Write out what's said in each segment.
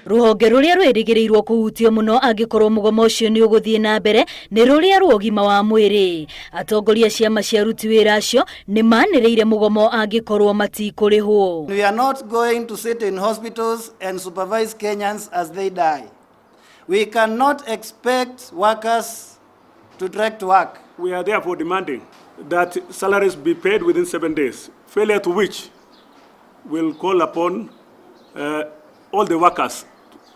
Rũhonge rũrĩa rwĩrĩgĩrĩirwo kũhutio mũno angĩkorwo mũgomo ũcio nĩ ũgũthiĩ na mbere nĩ rũrĩa rwa ũgima wa mwĩrĩ. Atongoria ciama cia aruti wĩra acio nĩ manĩrĩire mũgomo angĩkorwo matikũrĩhwo. We are not going to sit in hospitals and supervise Kenyans as they die. We cannot expect workers to trek to work. We are therefore demanding that salaries be paid within 7 days, failure to which will call upon all the workers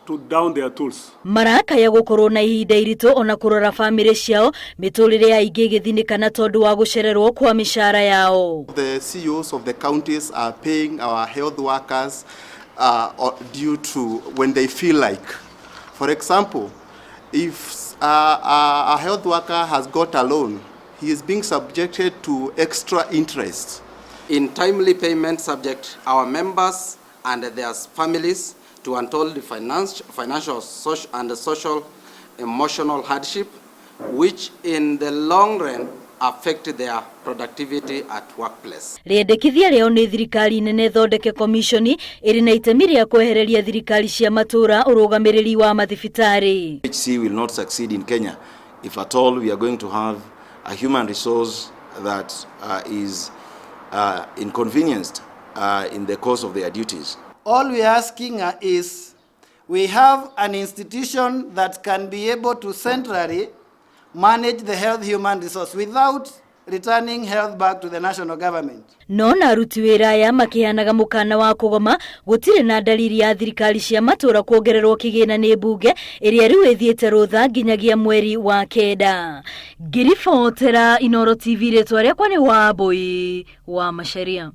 to down their tools. Marakaya gũkorwo na ihinda iritũ ona kũrora bamĩrĩ ciao, mĩtũrĩre ya aingĩ ĩgĩthinĩkana tondũ wa gũcererwo kwa mĩcara yao. The CEOs of the counties are paying our health workers due to when they feel like. For example, if a health worker has got a loan, he is being subjected to extra interest. In timely payment subject our members and their families to untold financial social and social emotional hardship, which in the long run affect their productivity at workplace. Rĩendekithia rĩao nĩ thirikari nene thondeke komishoni ĩrĩ na itemi rĩa kwehereria thirikari cia matũũra ũrũgamĩrĩri wa mathibitarĩ. HC will not succeed in Kenya if at all we are going to have a human resource that is inconvenienced in the course of their duties. All we are asking is we have an institution that can be able to centrally manage the health human resource without returning health back to the national government. No na aruti wĩra aya makĩheanaga mũkana wa kũgoma, gũtirĩ na dalili ya thirikari cia matũũra kuongererwo kĩgĩna nĩ mbunge ĩrĩa rĩu ĩthiĩte rũtha nginyagia mweri wa 9. Ngĩribotera Inooro TV, rĩtwa rĩakwa nĩ Wambui wa Macharia.